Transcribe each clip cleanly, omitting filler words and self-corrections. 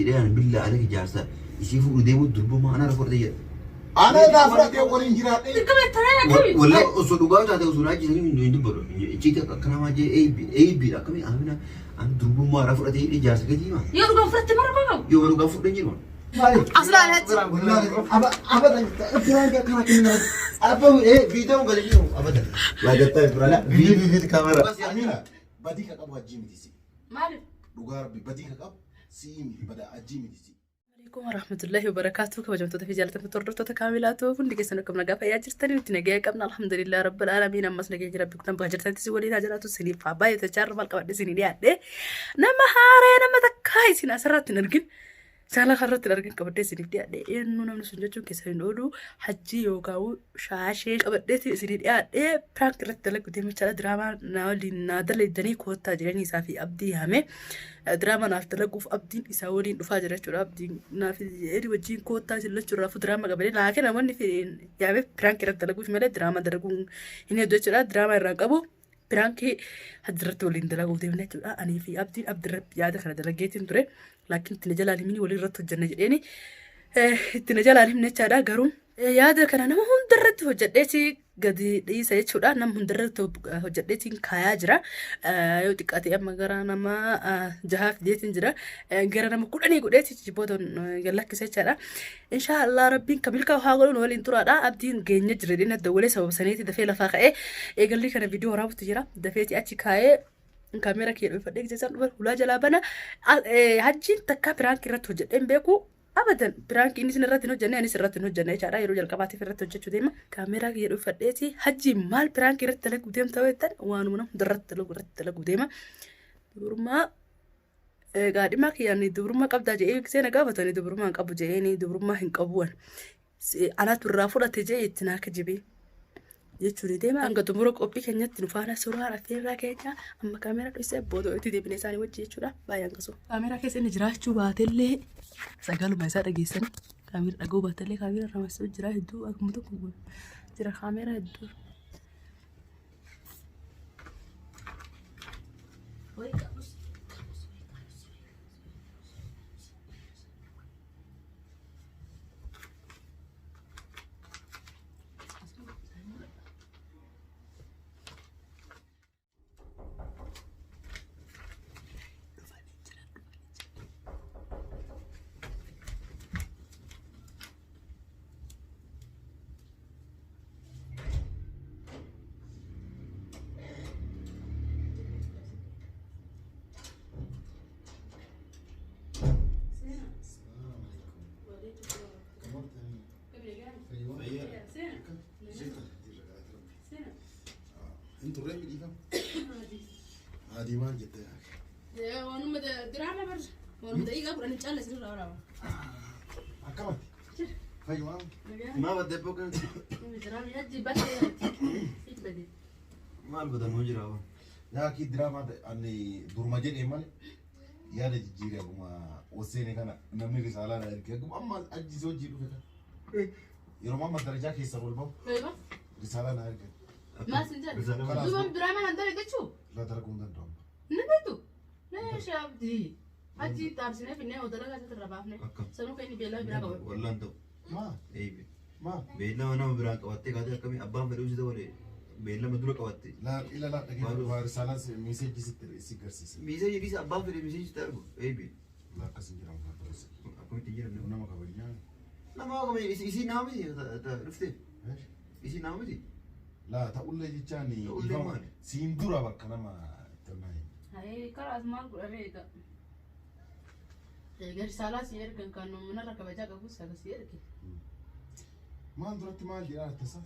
jedhee ani billaa alaki jaarsa isii fuudhu deemu durbummaa anarra fudhate jedha. Ana irraa fudhatee waliin jiraadhee. Dirqama itti akkami? Wallah osoo dhugaa taate osoo naajjisanii hin dubbatu. Icciitii akka namaa jee eebbiidha akkamii amina ani durbummaa irraa fudhatee jedhee jaarsa keetii hima. Yoo dhugaan fudhatte mara qabu. Yoo dhugaa fudhee jiru. As laala achi. Abadan piraanki akkana kenna. Abba viidiyoo gadi jiru abadan. Laagattaa Ibrahim. Viidiyoo kaamera. Amina badii ka qabu hajjii miti si. Maaliif? Dhugaa rabbi badii ka qabu si miti bada hajjii miti si. Alaikum warahmatullahi wabarakatuh. Kabajamtoota fi jaallatamtoota hordoftoota kaamilaatu hundi keessan akkam nagaa fayyaa jirtanii nuti nagaa qabna alhamdulillah rabbil aalamiin ammas nagaa jira rabbi kutan bakka jirtanitti si waliin haa jiraatu isiniif haa baay'atu chaarra maal qabadhe isinii dhiyaadhe nama haaraa nama takkaa isin asirratti hin argin saala kanarratti hin argin qabadhee isiniif dhiyaadhe eenyu namni sun jechuun keessan hin oolu hajjii yookaan shaashee qabadheeti isinii dhiyaadhe piraank irratti dalagu deemachaadha diraamaa naa waliin naa dalaydanii koottaa jiranii isaa fi abdii yaame diraamaa naaf dalaguuf abdiin isaa waliin dhufaa jira jechuudha abdiin naaf eri wajjin koottaa isin lachuu irraa diraamaa qabadee naa kenna wanni yaame piraank irratti dalaguuf malee diraamaa dalaguun hin hedduu jechuudha diraamaa irraa qabu piraankii hajji irratti waliin dalaguuf deemna jechuudha anii fi abdiin abdi irratti yaada kana dalageetiin ture laakiin itti na jalaan himini waliin irratti hojjenna jedheeni itti na jalaan himne jechaadha garuu yaada kana nama hunda irratti hojjedheeti gadi dhiisa jechuudha nama hunda irratti hojjedheetiin kaayaa jira yoo xiqqaate amma gara nama jahaa fideetiin jira gara nama 10 godheeti jibboota gad lakkisa jechaadha inshaa Allah rabbiin ka milkaa'u haa godhu nu waliin turaadha abdiin geenya jira jedhee dawwalee sababa saniiti dafee lafaa ka'ee eegallii kana viidiyoo waraabutti jira dafeeti achi kaa'ee kaameera kiyya dhuunfadhee gisee isaan dhufan hulaa jalaa bana hajjiin takkaa piraankii irratti hojjedhee hin beeku abadan piraankii inni isin irratti hin hojjenne anis irratti hin hojjenne jechaadha yeroo jalqabaatiif irratti hojjechuu deema kaameeraa kiyya dhuunfadheeti hajjiin maal piraankii irratti dalaguu deemta yoo jettan waanuma nama hunda irratti dalagu irratti dalaguu deema dubrummaa gaadhimaa kiyyaan dubrummaa qabdaa jedhee gisee na gaafatanii dubrummaa hin qabu jedheeni dubrummaa hin qabuwan anatu irraa fudhate jedhee itti naa kijibee jechuun deema. Hanga xumura qophii keenyatti nu faana suuraan affeerraa keenya amma kaameeraa dhoksee booda itti deebinee isaanii wajji jechuudha. Baay'ee hanqasu. Kaameeraa keessa inni jiraachuu baatellee sagaluma isaa dhageessan kaameeraa dhaga'uu baatellee kaameeraa irraa marsuu jira hedduu akkuma tokko jira kaameeraa hedduu. Hin turre midhiifama. Adii maal jettee yaake? Waanuma diraama bar waanuma daqiiqaa 10 hin caalle sirraa waraaba. Akkamatti? Fayyumaa? Maa baddee boqan Diraama hajji baddee. maal badanuu jira waan. Yaaki diraamaa ani duruma jedhee malee yaada jijjiiree akkuma wasseene kana namni risaalaa na erge akkuma amma ajjisee hojii dhufe kana. Yeroo amma darajaa keessan ol bahu risaalaa na erge. Maal sin jedhu? Risaalaa Duuba diraamaa kan ta'e jechuu? La dalaguu hin danda'amu. Ni beektu? Leeshi abdii. Achi xaabsinee finnee hoteela keessatti irra baafne. Akkam. Sanuu kan inni beellama biraa qabu. Wallaan ta'u. Maa? Eeybe. Maa? Beellama nama biraan qabattee kaatee akkamii abbaan fedhuu si ta'u beellama dura qabatte. La ila la dhageeffatu waa risaalaa miiseejii sitti si garsiisa. Miiseejii dhiisa abbaan fedhe miiseejii sitti argu. Eeybe. La akkas hin jedhamu kan ta'us. Akkamitti hin jedhamne. Nama kabajnaa. Nama akkamii isii nama miti dhufte. Isii nama miti. La ta'ullee jechaan Ta'ullee dhiifama maali? siin dura bakka nama itti hirmaa'e. Hayee karaa maal godharee egaa. Egaa risaalaa si ergan kan manarra kabajaa qabus akkasii erge. Maal duratti maal jedhaa tasa?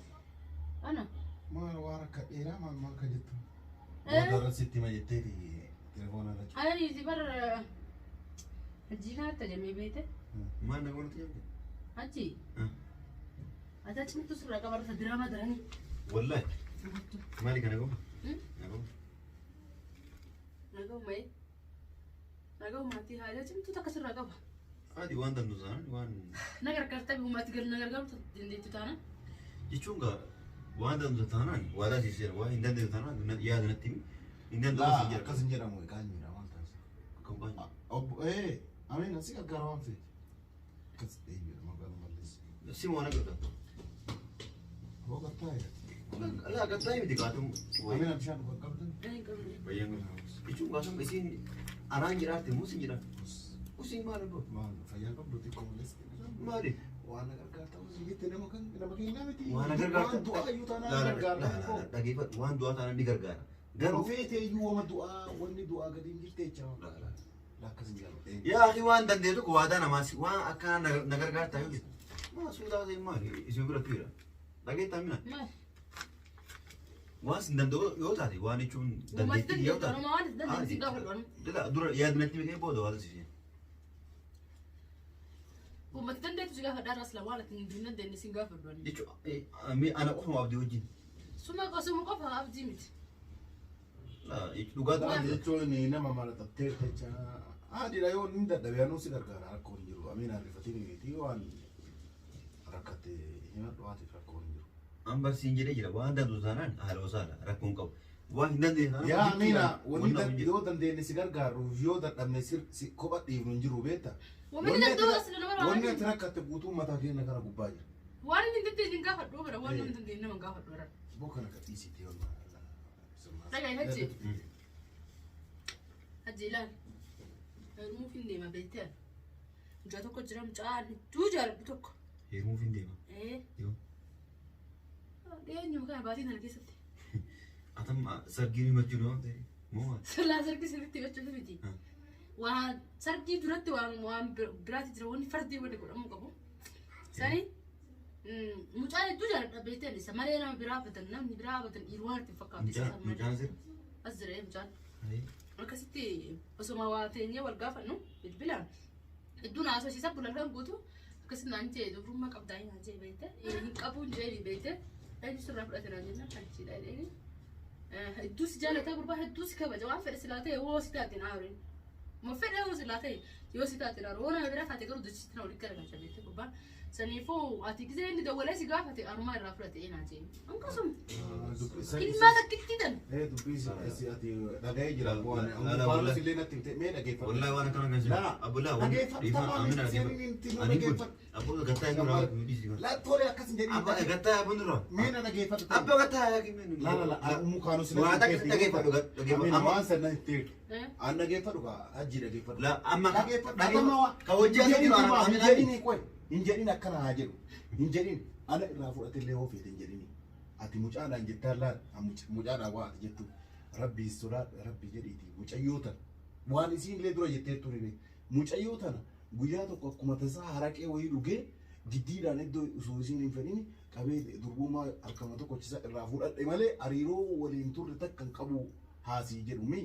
Ana. Maal waan akka dheeraa maal maal ka jettu? Booda irra sitti hima jetteeti telefoona irra jiru. Ani si bar hajii kanatti ajamee beete. Maal na goonatti jedhamte? Achi. Ati achi mittu sirraa qabarta diraamaa daranii. Wallahi. Maali kana goma? Nagoma. Nagahuma ee. Nagahuma ati haajaa cimtuu takka sirraa qaba. Ati waan dandu taanaan waan Na gargaarta biyuma ati na gargaartu dandeettu taanaan. jechuun gaa waan dandu taanaan waadaa siif seera waan hin dandeettu taanaan yaada natti himi. Hin danda'u Laa siin jedha. akkas hin jedhamu qaanyiidha maal taasisa? Akkam qaanyi. Obbo ee Amiin si gargaara waan feete. Akkas eeyyuu maqaan balleessi. Si waan agarta. Hoo gartaa eegate. Laa gartaa miti gaatuun. Amiin bishaan dhugaa qabdan. Jechuun gaatuun isiin anaan jiraatte moo sin jiraate? Usiin maal abbaa? Maal fayyaa qabdu xiqqoo malleessi. Maali? Waan na gargaarta osoo jette nama kan nama kennaa miti. Waan na gargaarta. Waan du'aa iyyuu taanaan gargaara. Dhageeffadhu waan du'aa taanaan ni gargaara. Garuu Garuu feete iyyuu wama du'aa wanni du'aa gadi hin jirte jecha. Akkas hin jaalladhu. Yaa akhi waan dandeetu tokko waadaa namaas waan akkana na gargaartaa yoo jettu. Maa suutaa ta'e maali isin biratti jira. Dhageettaa mina. Maal? Waan sin danda'u yoo taate waan jechuun dandeettii yoo taate. Waan dandeettii si gaafadhu. Dila dura yaadnatti mikee booda waan si. Uummata dandeettu si gaafadha irraa sila waan ati hin dandeenye si gaafadhu. Jechuun ana qofuma abdii wajjin. Suma suma qofa abdii miti. Dhugaa Waan jechuun nama maraxattee jecha haadhiidha yoo inni dadhabe anuu si gargaara rakkoon hin jiru. Amiin arrifatiin miti waan rakkatte himadhu haatiif rakkoon hin jiru. An barsiin jedhee jira waan danda'u taanaan haala osaadha rakkoon qabu. Waan hin dandeenye taanaan. Yaa Amiina wanni yoo dandeenye si gargaaru yoo dadhabne si kopha dhiifnu hin jiru beekta. Wanni danda'u as nama Wanni ati rakkatte guutuu mataa keenya kana gubbaa jira. Waan hin dandeenye hin gaafadhu bara waan hin dandeenye nama hin gaafadhu bara. Bokkana gadhiisitee yoo Dhaga'i hajji. Hajji ilaali. Heerumuuf hin deema beektee. Mucaa tokko jira mucaa hedduu jaalladhu tokko. Heerumuuf hin deema. Yoo. Dhiyeenyuma kana baatii kana keessatti. Atam sargii himachuu yoo ta'e moo maal? Silaa sargii sirriitti himachuuf miti. Waan sargii duratti waan waan biraati jira wanni fardii wanni godhamuu qabu. Sani mucaan hedduu jaalladha beektee isa malee nama biraa batan namni biraa batan dhiirri waan itti fakkaatu. Mucaan sirra? As jira mucaan. Akkasitti osoma waa teenyee wal gaafannu bilbilaan hedduun haasofsiisa bulalkan guutuu akkasitti naan jee dubrummaa qabdaa naan jee beekte hin qabuun jee beekte eenyu sirraa fudhate naan jennaan achiidha jedheeni. Hedduu si jaalataa gurbaa hedduu si kabaja waan fedhe silaa ta'e yoo si taate naa horiin. Ma fedhe yoo silaa ta'e yoo si taate naa horiin nama biraa taate garuu dachiitti na walitti garagalcha beekte gurbaan. Saniifuu ati gisee inni dawwalee si gaafate arumaa irraa fudhate naan jee. Akkasuma ilmaa takkitti tan. Dubbii ati dhaga'ee jira. Waan illee natti himte mee dhaggeeffadhu. Wallahi waan akkana kan jiru. Abbullaa waan dhiifama amina dhaggeeffadhu. Ani kun abboo gattaa hin dura dhiisi. Laa tole akkas hin jedhin. Abbaa gattaa abboon dura. Mee na dhaggeeffadhu. Abbaa gattaa yaa kimee. La la la umu kaanus Waan takka dhaggeeffadhu dhaggeeffadhu. Amma waan sana itti an dhaggeeffadhu kaa hajji dhaggeeffadhu. La amma Dhaggeeffadhu. Ka hojii asii jiru Hin jedhini qoy hin jedhin akkana haa jedhu hin jedhin ana irraa fudhate illee hoo feete hin jedhini. Ati mucaadhaan jettaan laal mucaadhaan waa ati jettu rabbii sodaadha rabbii jedhiiti mucayyoo tana waan isiin illee dura jettee ture mucayyoo tana guyyaa tokko akkuma tasaa haraqee wayii dhugee giddiidhaan iddoo osoo isiin hin fedhin qabee durbummaa harkama tokkochisa irraa fudhadhe malee hariiroo waliin turre takka hin qabu haasii jedhu mi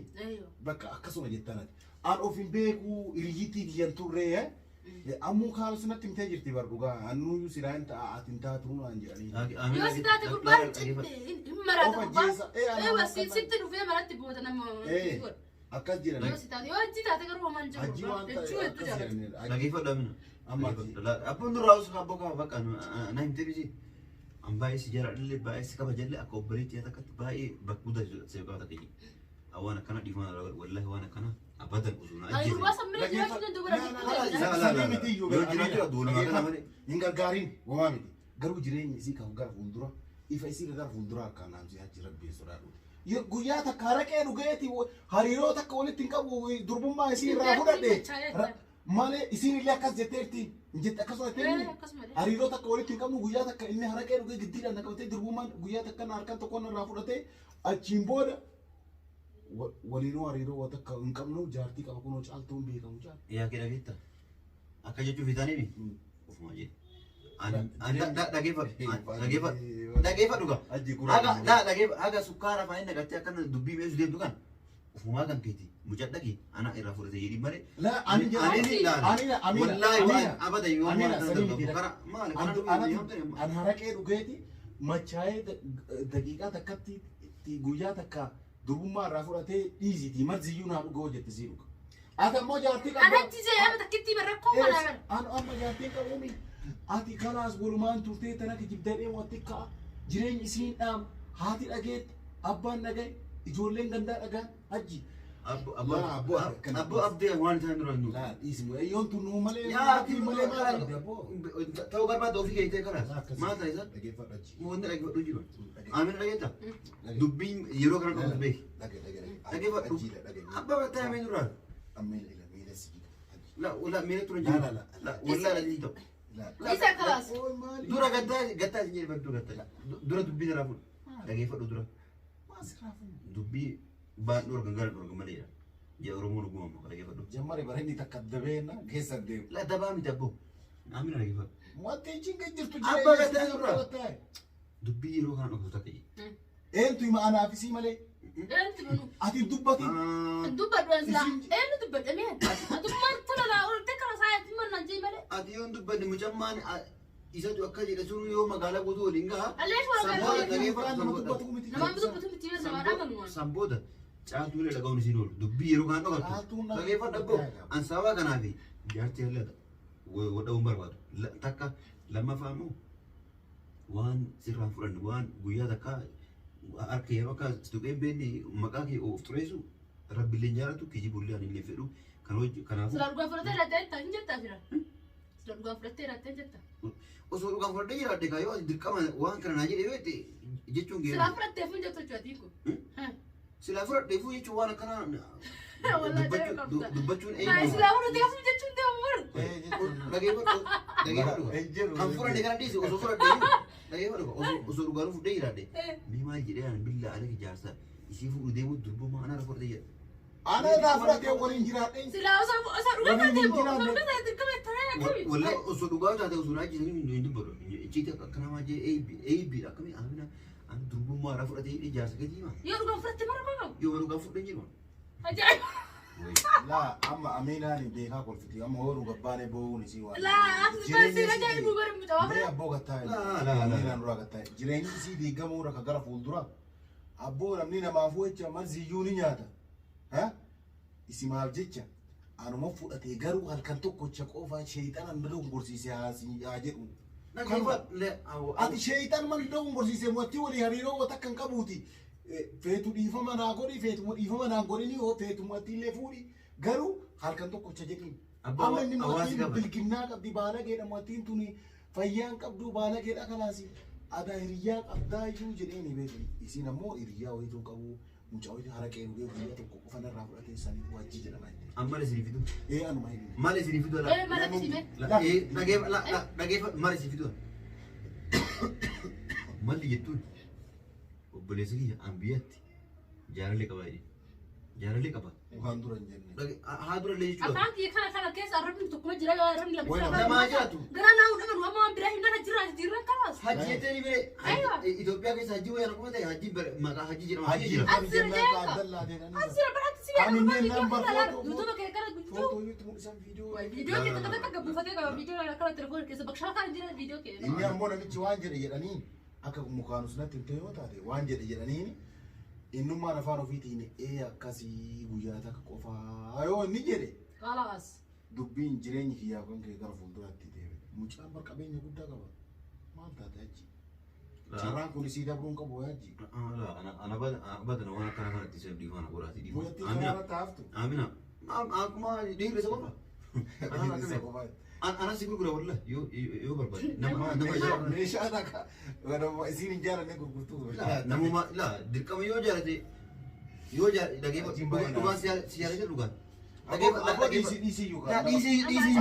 bakka akkasuma jettaan ati an of hin beeku hiriyyiitii kiyyan turree Ammoo kaanus natti himtee jirti bar dhugaa annuyyuu silaa hin ta'a ati hin taatu naan jedhanii. Yoo si taate gurbaan hin maraata gurbaan. Eewa sitti dhufee maratti booda nama. Akkas jedhan. Yoo si taate yoo hajji taate garuu homaan jiru. Hajji waan ta'e Jechuu hedduu akkas jaalladha. jedhanii. Dhaggeeffadhu amina. Amma ati. Abboon duraa osoo abboo qaba bakka na himtee miti. An baay'ee si jaalladha baay'ee si kabajallee akka obboleettii takkatti baay'ee bakka guddaa si qaba takka jedhe. Waan akkana dhiifama wallahi waan akkana abadan osoo na Ani gurbaa san bira jiraachuu danda'u bara Yoo jiraachuu duuluma kana malee. Hin gargaariin homaa miti. Garuu jireenya isii kan gara fuuldura ifa isii gara fuuldura akka naamsi haji rabbii sodaadhu. Guyyaa takka haraqee dhugeeti hariiroo takka walitti hin qabu durbummaa isii irraa fudhadhe. Malee isiin illee akkas jetteerti hin jette akkasuma jetteerti. Hariiroo takka walitti hin qabnu guyyaa takka inni haraqee dhugee giddiidhaan na qabatee durbummaan guyyaa takka na harkaan tokko irraa fudhatee achiin booda waliinuu hariiroo waan takka hin qabnu jaartii qaba kunoo caaltuun beekamu caala. Yaa kee dhageetta. Akka jechuuf hitaanii ofuma jedhe. Ani dhageeffadhu dhageeffadhu dhageeffadhu gaa. Haga dhageeffadhu haga sukkaara afaan inni naqattee akkana dubbii meeshu deemtu kan ofumaa kan keeti mucaa dhagi ana irraa fudhate jedhi malee. La ani ani ani Wallaahi waan abada yoo maal maal kana an haraqee dhugeeti machaa'ee daqiiqaa takkatti guyyaa takka durbummaa irraa fudhatee dhiisitii marziyyuu naa dhuga hojjette sii dhuga. Ati ammoo jaartii An hajji jee amma takkitti barra koo kana bara. An amma jaartii qabuumi. Ati kalaas walumaan turtee tana kijibdee deemu ati ka'a. Jireenyi isiin dhaam haati dhageetti abbaan dhagaye ijoolleen gandaa dhagaan hajji. Laa, abboo akkana. Abboo abdii waan isaan dura nu. Laa dhiisimu yoon tun nuu malee Yaa maatii malee maal qabdi abboo. Ta'uu barbaadda ofii keettee karaa. Akkasii. Maal ta'a isaan? Dhageeffadhu achi. Wanni dhaggeeffadhu jiru. Amina dhageetta? Dubbiin yeroo kana qabatu beeki. Dhage dhage dhage. Dhaggeeffadhu. Ajiidha dhage. Abbaa battaa himee dura. Amma ila miila si jira. La wala miila tura jiru. La, la, la. La wala la jiru ta'u. Laa. Isa kalaas. Ooy maali? Dura gattaa gattaa isin jedhe dura gattaa. Dura dubbii irraa fuudhu. Dhaggeeffadhu dura. Maal sirraa fuudhu? Dubbii baan dhorgan gara dhorgan malee jira. Jaa Oromoo dhuguma ammoo dhaggeeffadhu. Jammari bara inni takka dabeenna keessa deemu. La dabaa miti abboo. Amina dhaggeeffadhu. Wanti isin gad jirtu Abbaa gattaa jirra. jirra. Dubbii yeroo kana dhokatu takka jedhe. Eentu hima anaaf isii malee. Eentu nunu. Ati dubbatin. Dubbadhu ansilaa. Eenyu dubbadhe mee? Atummaan tola laa olte kara saa atummaan naan jee malee. Ati yoon dubbanne mucammaan isatu akka jedhe sun yoo magaalaa guutuu waliin gaha. Alleesh waa Sammuu magaalaa. dhaggeeffadhu. Nama dubbatu miti. Namaan dubbatu miti yoo namaa dhaabanu waan. Sanboota caaltuulee dhaga'uun isiin oolu. Dubbii yeroo kana dhokattu. Caaltuun na- Dhaggeeffadhu abboo. An sababa kanaaf jaartii hallata wadha'uun barbaadu. Takka lammaffaa immoo waan sirraan fudhanne waan guyyaa takka harka yeroo akka tuqee hin beekne maqaa kee of xureessu rabbiillee hin jaalatu kijibullee ani illee fedhu kan hojii kanaafuu Sila dhugaa fudhattee irratti hin hin jettaa fira. Sila dhugaa fudhattee irratti hin jettaa. Osoo dhugaan fudhadhee jiraadhe kaa yoo ati dirqama waan kana naa jedhe yoo jette jechuun Sila geerra. fudhattee fi hin jettu jechuudha atiiku. Silaa fudhadhee fuu jechuun waan akkanaa Wallahi jedhee qabda. dubbachuun Haa sila fudhattee fi jechuun deemu bar. Dhageeffadhu dhageeffadhu. Kan fudhadhe kana dhiisi osoo fudhadhee dhageeffadhu osoo dhugaan fudhee jiraadhe. Mee maal jedhee ani billaa alaka jaarsa isii fuudhu deemu durbummaa anarra fudhatee jedha. Ana irraa fudhatee waliin jiraadheen. Sila osoo osoo dhugaa taatee boo osoo dhugaa taatee dirqama itti taa'ee akkami. Wallahi osoo dhugaa taate osoo naa ajjeesanii hin dubbatu. Icciitii akka namaa jee eebbiidha akkamii amina ani durbummaa irraa fudhatee hidhee jaarsa gatii hima. Yoo dhugaa fudhatte mara qabu. Yoo dhugaa fudhee jiru. Ajaa'iba. Laa amma Aminaan beekaa kolfiti amma hooruu gabbaanee boo'uun isii waan. Laa asii baasii ajaa'ibu bara mucaa Mee abboo gattaa Laa, laa, laa. Aminaan duraa gattaa jireenyi isii diigamuu irra ka gara fuuldura abboo namni namaafuu jecha marziyyuu ni nyaata. Ha? Isimaaf jecha anuma fudhatee garuu halkan tokkocha qofaa sheexana na dogongorsiise haa jedhu. Ati sheexan man dogongorsiise mo'atti walii hariiroo wata kan qabuuti. Feetu dhiifama naa godhi feetu dhiifama naa godhini hoo feetu mo'atti illee fuudhi garuu halkan tokkocha jedhin. Abbaa Amma inni hawaasi mo'attiin qaba. bilginnaa qabdi baalageedha mo'attiin tuni fayyaan qabdu baalageedha kalaasi. Adaa hiriyyaa qabdaa iyyuu jedhee ni beeku. Isiin ammoo hiriyyaa wayituu qabu mucaa wayituu haraqee dhugee guyyaa tokko qofa narraa fudhatee saniif wajji jedhama inni. Amma isinii fidu. Ee anuma hin. Maal isinii fidu Ee mala dhiisime. Dhageeffadhu maal isinii fidu. Malli jettuun obboleessa kiyya an biyyatti jaalallee qaba jedhe. Jaalallee qaba. Waan dura hin jenne. Haa durallee jechuudha. Afaan kiyya kana kana keessa arrabni tokkuma jira yoo arrabni lama jira. Namaa jiraatu. Garaa naa hunduma nu amma waan biraa hin nana jira jira kalaas. Hajji jettee ni bire. Aywa. Itoophiyaa keessa hajji wayyaa akkuma ta'e hajji maqaa hajji jedhama. Hajji Hajji jira. kam jennaan ka Abdallaa jedhanii. Asira baraatti si beeku Ani nama inni viidiyoo number kana laala. footoo- Yuutuuba kee kana guutuu. Footoo itti mul'isan viidiyoo. Viidiyoo kee takka takka gabbuufatee qaba viidiyoo kana telefoon keessa bakka kana jira viidiyoo kee. Inni ammoo namichi waan jedhe jedhanii akka mukaanus natti hin ta'e yoo taate waan jedhe jedhanii innummaan afaan ofiitiin ee akkasii guyyaa takka qofaa yoo inni jedhe Kalaas. dubbiin jireenyi kiyyaa kan kee gara fuulduraatti deeme. Mucaan bar qabeenya guddaa qaba. Maal taate achi? Carraan kun isii dabruun qabu achi. Ana badana waan akkana kanatti isa dhiifama godhaati dhiifama. Mucattii karaa irratti haftu. Amina. Akkuma dhiirri isa qofa. Isa qofa. Ana si gurgura wallahi yoo yoo barbaade. Nama nama Meeshaa takka isiin hin jaalanne gurgurtuu. Namuma la dirqama yoo jaalate yoo jaalate dhugaan si jaalate dhugaan. Abboo dhiisii dhiisii yookaan. La dhiisii dhiisii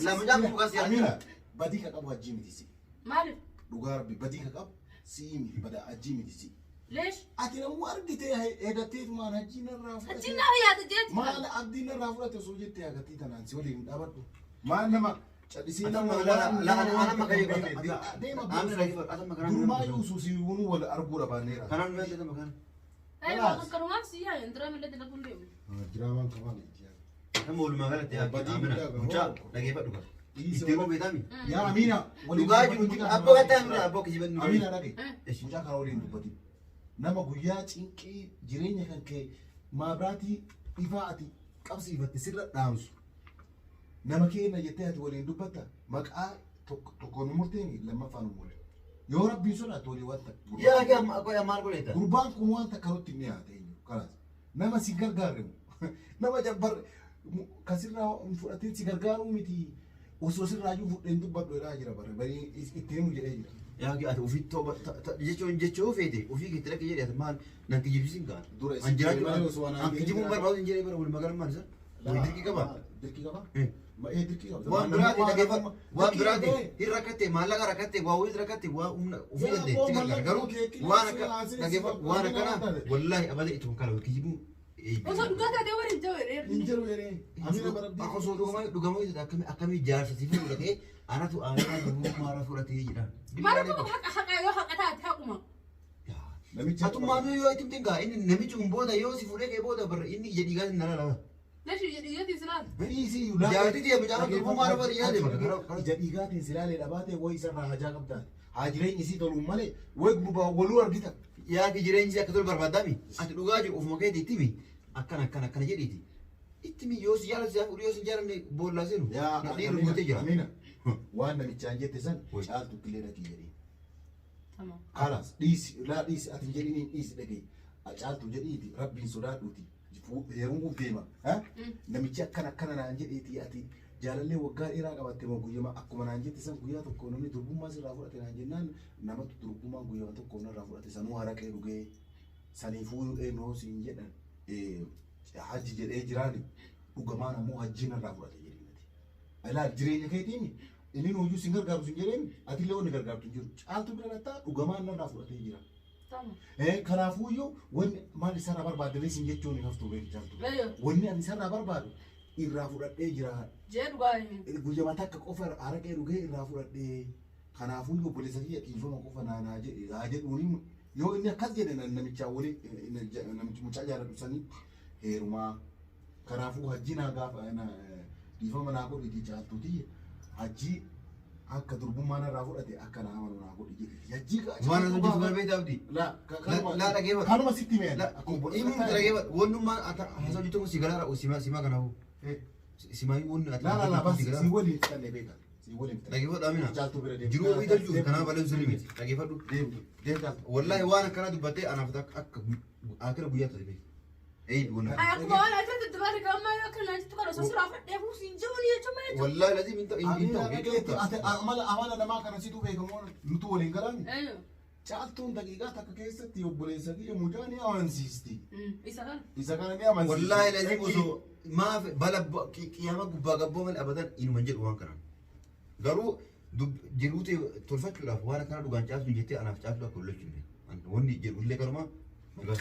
la mucaan kun dhugaan si jaalate. Amina badii ka qabu hajjii miti si. Maaliif? Dhugaa rabbi badii ka qabu sii miti bada hajjii miti si. Leesh. Ati namuu argite hedatteet maal hajjii narraa fudhate. Achi naa yaada jeeti. Maal abdii narraa fudhate osoo jettee agartii tanaan si waliin dhaabadhu. Maal nama callisee nama deema durumaayyuu suusiiwwan wal arguu dhabaanneera. Kanaan nu yaadate makaan. Aywa kanumaaf si yaa indira malee dalaguun deemu. Diraamaan kamaan ijaa. Nama walumaa galatti Badii Amina guddaa qaba. mucaa dhageeffadhu qaba. Itti eeguu beekami. Yaa Amina waliin Dhugaa jiru abboo gattaa nurraa abboo kijiban nurraa. Amina dhage. Mucaa kana waliin dubbatin. Nama guyyaa cinqii jireenya kan kee maabiraatii ifaa ati qabsiifatte sirra dhaamsu. Nama keenya jettee ati waliin dubbatta maqaa tokko nu murteen lammaffaa nu murte. Yoo rabbiin sodaatu walii wanta. Yaa kee amma maal godheeta? Gurbaan kun wanta kanutti hin dhiyaate eenyu kanaas. Nama si gargaarre moo? Nama jabbar kasirraa hin fudhatin si gargaaruu miti. Osoo sirraa iyyuu fudheen dubbadhu jedhaa jira bara barii itti himu jedhee jira. Yaa ati ofii tooba jechuun jechuu feete ofii keetti dhaqee jedhe ati maal nan kijibsiisin gaa. Dura isin An jiraachuu malee osoo anaan an kijibuun jedhee barbaadu hin jedhee bara walumaa gala maal isa? Wayii dirqii qaba. Dirqii qaba? Eh. Ee dirqii qaba. Waan biraati dhageeffadhu. Waan biraati hin rakkatte maallaqa rakkatte waa wayii rakkatte waa humna ofii Yaa dandeetti abboo, gargaara. Garuu maallaqa waan kee akka kilaasii dhageeffadhu waan asii akkanaa taate. wallaahi abada itti kun kala kijibuu. Osoo dhugaa taatee waliin jiru jedhee. Hin jiru jedhee. Amina barabdii. Osoo dhugamaa jedha akkamii akkamii jaarsa si fuudhu dhaqee anatu aanaa durbummaa irra fudhatee jedha. Maal akkuma haqa haqa yoo haqa taate haquma. Namicha Atummaanuu yoo itti himte inni namichi kun booda yoo si fuudhee kee booda barra inni ija dhiigaa sin nala lama. Leshi jedhiyyooti silaal. Dhiisii Jaartii ta'e mucaan durbummaa irra fudhatee yaade bakka Ija dhiigaatiin silaalee dhabaatee wayi isarraa hajaa qabdaati. Haa jireenyi isii toluun malee wayi gurbaa waluu argita. Yaa jireenyi isii akka tolu barbaadami. Ati dhugaa jiru ofuma keetii itti himi. Akkana akkana akkana jedhiiti. Itti himi yoo si jaalatu si fuudhu yoo si hin jaalanne boollaa seenu. Dhiirri guutee jira. Amina. Waan namichaan jette san Wayi. caaltu killee dhaqii jedhee. Tamam. Kalaas dhiisi laa dhiisi ati hin jedhiniin dhiisi dhaga'i. Caaltu jedhiiti rabbiin sodaadhuuti. Heerumuuf deema. Namichi akkana akkana naan jedheeti ati jaalallee waggaa dheeraa qabatte moo guyyama akkuma naan jette san guyyaa tokko namni durbummaa sirraa fudhate naan jennaan namatu durbummaa guyyama tokko narraa fudhate sanuu haraqee dhugee saniifuu eenyoo siin jedhan hajji jedhee jiraani dhugamaan ammoo hajji narraa fudhate jedhee nati. Ilaal jireenya keetiin inni nuyyuu sin gargaaru sin jedheen atillee wanni gargaartu hin jiru. Caaltu bira dhattaa dhugamaan narraa fudhatee jira. Tamam. Kanaafuyyuu wanni maal isarraa barbaadde sin jechuun hin haftu beeku caaltu. Eeyyoo. Wanni ani isarraa barbaadu irraa fudhadhee jira. Jee dhugaa himi. Guyyaa takka qofa haraqee dhugee irraa fudhadhee. Kanaafuyyuu obboleessa kiyya dhiifama qofa naa jedhe haa jedhuuni yoo inni akkas jedhe namichaa waliin namichi mucaa jaaladhu sanii heerumaa. Kanaafuu hajji naa gaafa dhiifama naa godhiti caaltuuti hajji akka durbummaa narraa fudhate akka naa amanu naa godhi jedhe. Hajji Waan as hojjetu barbaade abdii. La Laa dhageeffadhu. kanuma sitti mee Inni dhageeffadhu wannummaan haasa hojjetu kun si galaara simaa kanaafuu. Simaa wanni ati La la la bas si si galaara. waliin fixanne beeka. Si waliin fixanne. Dhageeffadhu Amina. Caaltuu bira deemu. Jiruu ofii tolchuuf kanaaf balleessu sirrii miti. Dhageeffadhu. Deemu deemu caaltuu. Wallaahi waan akkanaa dubbattee anaaf akka akira guyyaa ta'e beeku. Eeyi wanna. Ay akkuma waan asirratti dubarri gammaa yoo akka naan jettu kana osoo sirraa fudhadhee fuusi hin jiru ni jechuun maal jechuudha. Wallaahi lazim hin ta'u hin Amina ta'u. dhageetti ati amala amala namaa kana situ beekamoo nutu waliin galaani. Eeyyoo. Caaltuun daqiiqaa takka keessatti obboleessa kiyya mucaa ni amansiisti. Isa kana. Isa kana ni amansiisti. Wallaahi lazim osoo maaf bala qiyaama gubbaa gabboo malee abadan inuma hin jedhu waan kanaan. Garuu jiruu ta'e tolfachuudhaaf waan akkana dhugaan caaltu jettee anaaf caaltu akka lolachuu hin beeku. Wanni jedhu illee kanuma nagaa.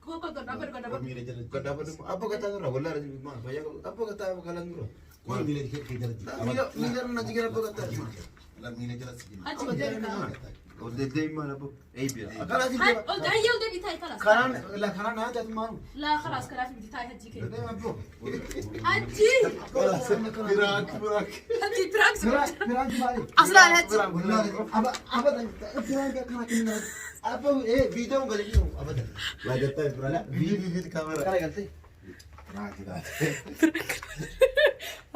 Koo koo gaddaa gaddaa. Miila jala Gaddaa baddu abba gataa nurra wallaahi lazim maal fayyaa qabu abba gataa kalaan nurra. Kun miila kee jala jira. Miila irra na jigara abba gataa. La miila jala si jira. Achi deebi kaa. Ol deddeebi maal abbo. Eebi. Akkanaa si Hay deema. ol hayyee ol deebi taa'i kalas. Karaan la karaan haa taatu maal. Laa kalas kanaaf miti taa'i hajji kee. Deema abbo. Hajji. Biraak biraak. Hajji piraank si godha. Piraanki maali? Aslaan hajji. Abadan piraanki akkana kenna. Abbo ee viidiyoon galee jiru abadan. La gattaa biraak. Viidiyoo kaamera. Kana galtee. Biraak taate.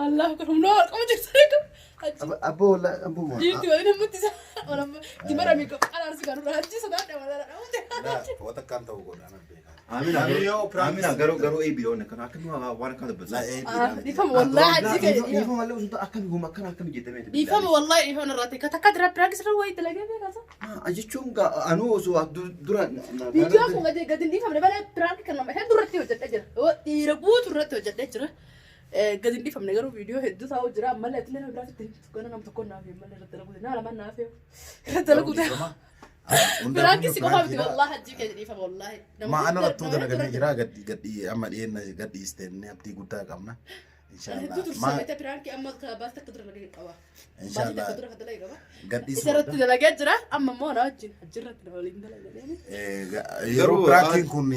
Allah akbar humna wal qabu jirtu. Hajji. Abbo wallaahi abbo maal. Diinti waliin hammatti isa. Walamma dibara miiko alaarsi kan irraa hajji sodaadha walaala dhahuute. Wata kan ta'u godha anan beekaa. Amina Namni yoo piraanki- Amina garuu garuu eebi yoon akkana akkami waan akkana dubbatu. La eebi. Dhiifama wallahi hajji kee. Dhiifama malee osoo akkami goma akkana akkami jettamee. Dhiifama wallahi dhiifama irraa ta'e. Takka dira piraank sirra wayii dalagee beekata. Jechuun anuu osoo dura. Viidiyoo kun gadi gadi hin dhiifamne malee piraank kan nama hedduu irratti hojjedhee jira. Dhiira guutuu irratti hojjedhee jira. Gadi hin dhiifamne garuu viidiyoo hedduu taa'u jira. Ammallee ati nama biraatti itti gana nama tokko naaf malee irratti dalaguute. Naa lama naaf irratti dalaguute. Piraanki si qofa miti wallahi hajji kee dhiifama wallahi. Ma ana rattuu dalagamee jira gadhi gadhi amma dhiyeenya gadhiistee abdii guddaa qabna. Hedduu Inshallah. tursamete piraanki amma baasii takka dura dalagee qaba. Baasii takka Inshallah. dura dalagee qaba. Gadhiisuu Isa irratti dalagee jira. Amma immoo na wajjin hajji irratti na waliin dalagee. Yeroo piraankiin kun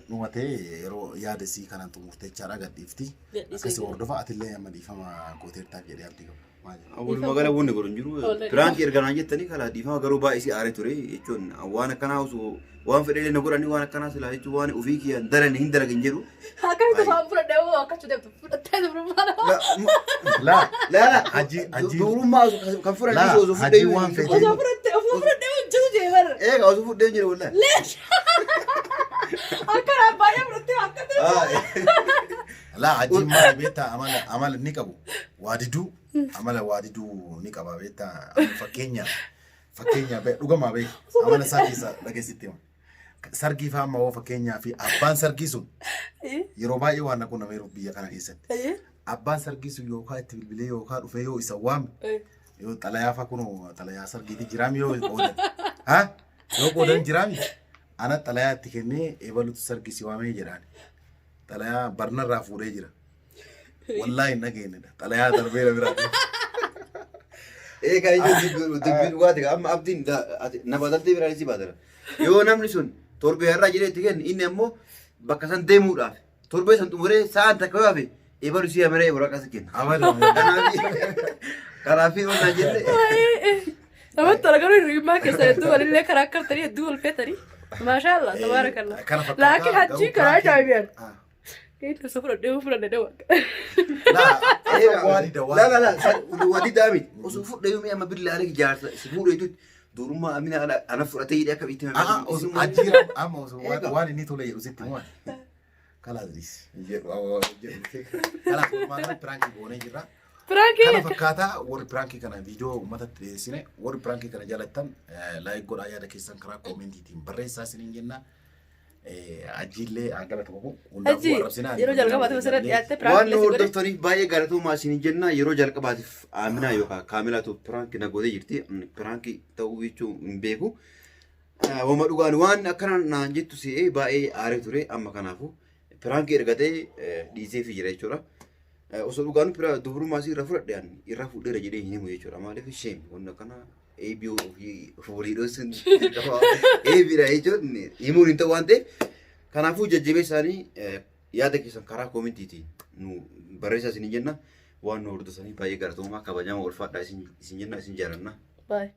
dhumatee yeroo yaada isii kanan xumurtee jechaadha gadhiifti. Gadhiisee Akkasii jira. hordofa atillee amma dhiifama gooteertaaf jedhee abdii qaba. Maal jedha? Walumaa gala wanni godhu hin jiru. Piraanki erga naan jettanii kalaa dhiifama garuu baay'ee si aaree ture jechuun waan akkanaa osoo waan fedhe na godhanii waan akkanaa silaa jechuun waan ofii kiyyaan dalane hin dalagin jedhu. Akkamitti afaan fudhadhee hoo akkachuu deemtu fudhattee dubrummaa Laa Laa laa Hajji hajji dubrummaa osoo kan fudhadhe Laa, osoo hajji fudhee waan fedhe. Osoo fudhattee osoo fudhattee hojjetu jee bara. Eega osoo fudhee hin jiru wallaahi. Leesh. Akka baay'ee fudhattee akka ta'e. Laa, ajiin maali beektaa? Amala inni qabu waa diduu, amala waa diduu ni qaba beektaa. Amma fakkeenya dhugamaa beek, amala isaa keessa dhageessitti hima. Sargii fa'aa amma hoo fakkeenyaa fi abbaan sargii sun yeroo baay'ee waan na quunnameeru biyya kana keessatti. Abbaan sargii sun yookaan itti bilbilee yookaan dhufee yoo isa waame, yoo xalayaa fa'aa, kunoo xalayaa sargiitii jiraami, yoo qoodan ha yoo qoodan jiraami, ana xalayaa itti kennee ebalutu sargii si waamee jedhaan. Xalayaa barnarraa fuudhee jira. Wallaahi hin dhageenyedha. Xalayaa darbee na biraa dhufe. Egaa jechuun dubbii dhugaati. Amma abdiin na badaltee biraan si baatara. Yoo namni sun torbee har'aa jedhee itti kennu, inni ammoo bakka san deemuudhaaf torbee san xumuree sa'aan takka yoo hafe, ebalu si amaree waraqaa si kenna. Amala. Kanaaf onnaa jenne. Namatti tola garuu hiriyummaa keessa hedduu walillee karaa akkartanii hedduu wal feetanii. Maashaallah, tabaarakallah. Kana fakkaata. Laakiin hajjii karaa ajaa'ibaan. Ah. Keessa osoo fudhadhee fudhadhe dhawa. Laa, akka waa dida waa. La la la, waa didaa miti. Osoo fudhee yoomii amma billaa alee jaarsa si fuudhee jechuun durummaa amina ana fudhatee jedhee akka itti Ah, osoo hajjii amma osoo waan inni tole jedhu sitti himu. Kalaas dhiisi. Jedhu jedhu. Kalaas walumaa galatti piraankii goonee jirra. Piraankii. Kana fakkaataa warri piraankii kana viidiyoo uummatatti dhiyeessine, warri piraankii kana jaalattan like godhaa, yaada keessan karaa koomentiitiin barreessaa isiniin jenna. Ajiillee haa galatamu. Hajji yeroo jalqabaatiif asirratti dhiyaatte Waan piraankii nu si godhe. hordoftaniif baay'ee galatoomaa isin jenna. Yeroo jalqabaatiif Aminaa yookaan Kaamilaatu piraankii na gootee jirti. Piraankii ta'uu jechuun hin beeku. Wama dhugaan waan akkana naan jettu si'ee baay'ee aaree ture. Amma kanaafu piraankii ergatee dhiisee fi jira jechuudha. Osoo dhugaan dubrummaa isii irra fudhadhe, ani irra fudheera jedhee hin himu jechuudha. Maaliif shame wanni akkana eebii ofii walii dhoossuun eebiidha jechuun himuun hin ta'u waan ta'eef, kanaafuu jajjabee isaanii yaada keessan karaa koomentiitiin nu barreessaa isin jenna. Waan nu hordofaniif baay'ee galatoomaa, kabajamaa, ulfaadhaa isin jenna, isin jaalanna. Bye.